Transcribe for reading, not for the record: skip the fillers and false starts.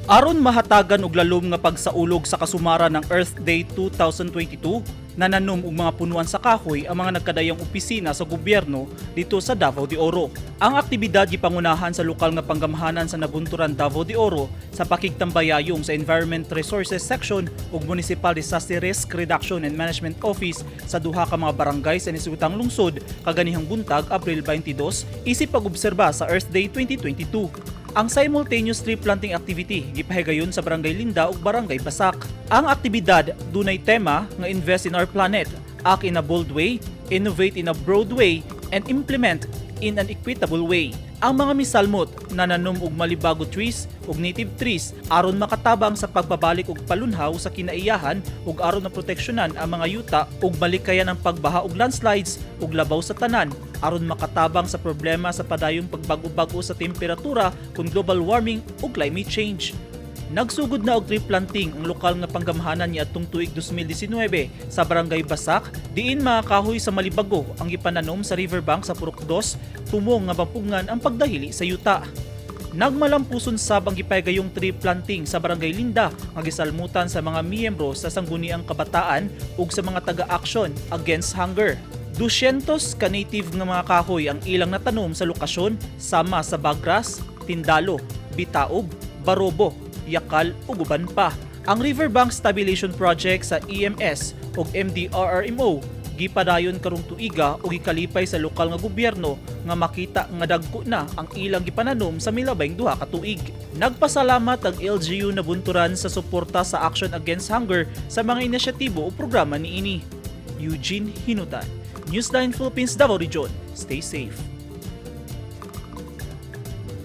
Aron mahatagan og lalom nga pagsaulog sa kasumara ng Earth Day 2022, nananom og mga punuan sa kahoy ang mga nagkadayang opisina sa gobyerno dito sa Davao de Oro. Ang aktibidad gipangunahan sa lokal nga panggamhanan sa Nabunturan, Davao de Oro, sa pakigtambayayong sa Environment Resources Section ug Municipal Disaster Risk Reduction and Management Office sa duha ka mga barangay sa nisugtang lungsod kaganihang buntag, Abril 22, isip pag-obserba sa Earth Day 2022. Ang simultaneous tree planting activity gipahigayon sa Barangay Linda ug Barangay Basak. Ang aktibidad dunay tema nga "Invest in our planet, act in a bold way, innovate in a broad way, and implement in an equitable way." Ang mga misalmot nananom og malibago trees ug native trees aron makatabang sa pagbabalik og palunhaw sa kinaiyahan ug aron maproteksyonan ang mga yuta ug malikayan ang pagbaha ug landslides, ug labaw sa tanan, aron makatabang sa problema sa padayong pagbag-o-bag-o sa temperatura kon global warming ug climate change. Nagsugod na og tree planting ang lokal nga panggamhanan niadtong tuig 2019 sa Barangay Basak, diin mga kahoy sa malibago ang gipananom sa riverbank sa Purok 2 tumong nga mapugngan ang pagdahili sa yuta. Nagmalampuson sab ang gipahigayong tree planting sa Barangay Linda nga gisalmutan sa mga miyembro sa Sangguniang Kabataan ug sa mga taga-Action Against Hunger. 200 ka native nga mga kahoy ang ilang natanom sa lokasyon sama sa Bagras, Tindalo, Bitaob, Barobo, Yakal ug uban pa. Ang Riverbank Stabilization Project sa EMS ug MDRRMO gipadayon karong tuiga ug gikalipay sa lokal nga gobyerno nga makita nga dagko na ang ilang gipananom sa milabayng 2 ka tuig. Nagpasalamat ang LGU Nabunturan sa suporta sa Action Against Hunger sa mga inisyatibo o programa niini. Eugene Hinutan, Newsline Philippines, Davao Region. Stay safe.